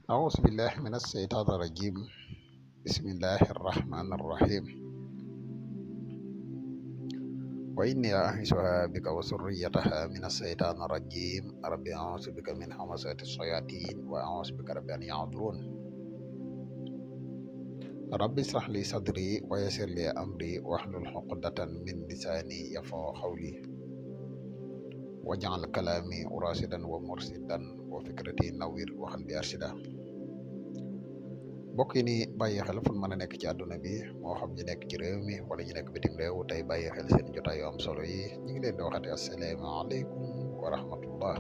أعوذ بالله من الشيطان الرجيم. بسم الله الرحمن الرحيم. وإني أعيذها بك وذريتها من الشيطان الرجيم. ربي أعوذ بك من همزات الشياطين وأعوذ بك رب أن يحضرون. ربي اشرح لي صدري ويسر لي أمري واحلل عقدة من لساني يفقهوا قولي واجعل كلامي راشدا ومرشدا وفكرتي نوير وقلبي أرشدا. mbokk yi ni bàyyi xel fu mën a nekk ci àdduna bi moo xam ñu nekk ci réew mi wala ñu nekk bitim réew tey bàyyi xel seen jotaay yu am solo yi ñu ngi leen di waxati asalaamaaleykum wa rahmatullah.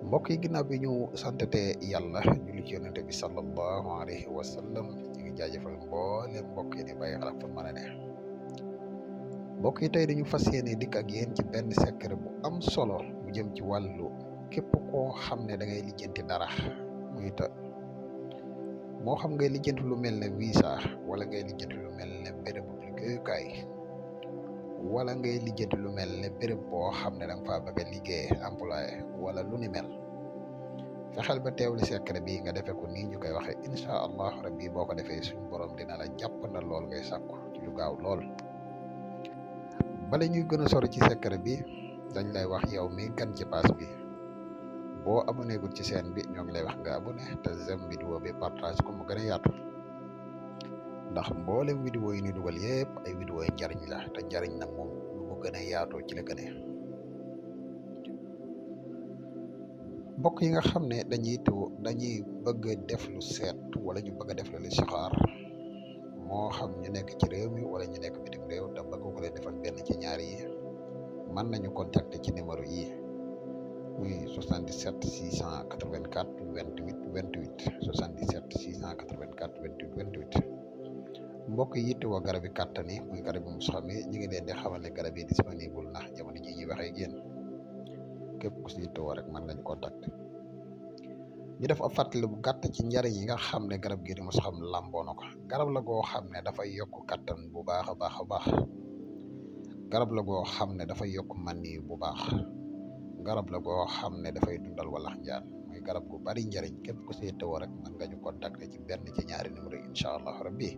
mbokk yi ginnaaw bi ñu santate yàlla julli ci yonente bi sallallahu alayhi wa sallam ñu ngi jaajëfal mboolem mbokk yi ni bàyyi xel fu mën a ne. mbokk yi tey dañu fas yéene dikk ak yéen ci benn secret bu am solo bu jëm ci wàllu képp koo xam ne da ngay lijjanti dara muy moo xam ngay lijjanti lu mel ne visa wala ngay lijjanti lu mel ne béréb bu liggéeyukaay wala ngay lijjanti lu mel ne béréb boo xam ne da nga faa bëgg a liggéey employé wala lu ni mel fexeel ba teewli secret bi nga defee ko nii ñu koy waxee incha allah rabbi boo ko defee suñu borom dina la jàpp na lool ngay sàkku ci lu gaaw lool. bala ñuy gën a sori ci secret bi dañ lay wax yow mi gan ci pass bi. boo abonné gul ci chaîne bi ñoo ngi lay wax nga abonné te j'aime vidéo bi partage ko mu gën a yaatu ndax mboolem vidéo yi ni dugal yëpp ay vidéo yi njariñ la te njariñ nag moom lu mu gën a yaatoo ci la gën a mbokk yi nga xam ne dañuy bëgg a def lu seet wala ñu bëgg a def lu listixaar moo xam ñu nekk ci réew mi wala ñu nekk bitim réew te bëgg ko leen defal benn ci ñaar yi mën nañu contacter ci numéro yi muy 77 684 28 28 77 684 28 28 mbokk yi yittewoo garab yi kàttan yi muy garab yi mu xam ne ñu ngi leen di xamal ne garab yi disponible na jamono ji ñuy waxee ak yéen képp ku si yittewoo rek mën nañu contacter. ñu def ab fàttali bu gàtt ci njariñ yi nga xam ne garab gi di mu xam làmboo na ko. garab la goo xam ne dafay yokk kàttan bu baax a baax a baax garab la goo xam ne dafay yokk mànni bu baax. garab la goo xam ne dafay dundal walax njaan muy garab gu bari njariñ képp ku si yittewoo rek mën nga ñu contacter ci benn ci ñaari numéro yi incha allah rabbi.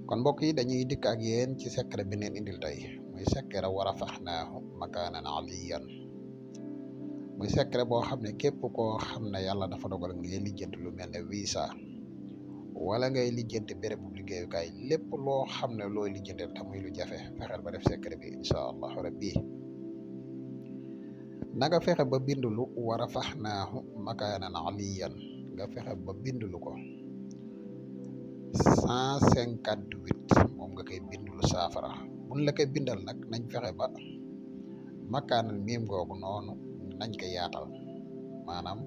kon mbokk yi dañuy dikk ak yéen ci secret bi neen indil tey muy secret wa rafaxnaahu makaanan aliyan muy secret boo xam ne képp koo xam ne yàlla dafa dogal ngay lijjanti lu mel ne visa wala ngay lijjanti béréb bu liggéeyukaay lépp loo xam ne looy lijjanti te muy lu jafe fexeel ba def secret bi incha allah rabbi. na nga fexe ba bindulu wa rafaxnaahu makaanan aliyan nga fexe ba bindulu ko 158 moom nga koy bindulu saafara buñ la koy bindal nag nañ fexe ba makaanan miim googu noonu nañ ko yaatal maanaam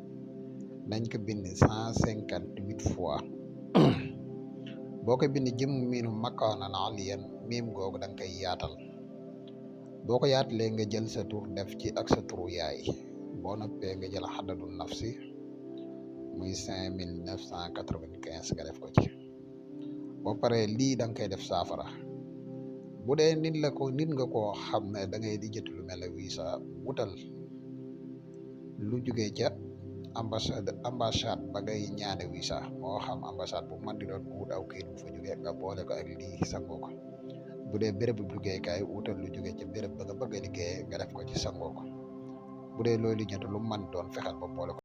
nañ ko bind 158 fois boo ko bind jëm miinu makaanan aliyan miim googu da nga koy yaatal. boo ko yaatalee nga jël sa tur def ci ak sa turu yaay boo noppee nga jël xadadu nafsi muy 5995 nga def ko ci boo paree lii da nga koy def saafara bu dee nit nga koo xam ne da ngay di jëtt lu mel ne visa wutal lu jugee ca ambassade ba ngay ñaane visa moo xam ambassade bu man di doon wut aw kayit bu fa jugee nga boole ko ak lii sangoo ko. bu dee béréb bu liggéeykaay wutal lu jógee ci béréb ba nga bëgg a liggéeyee nga def ko ci sangoo ko bu dee looy lijjanti lu man doon fexeel ba boole ko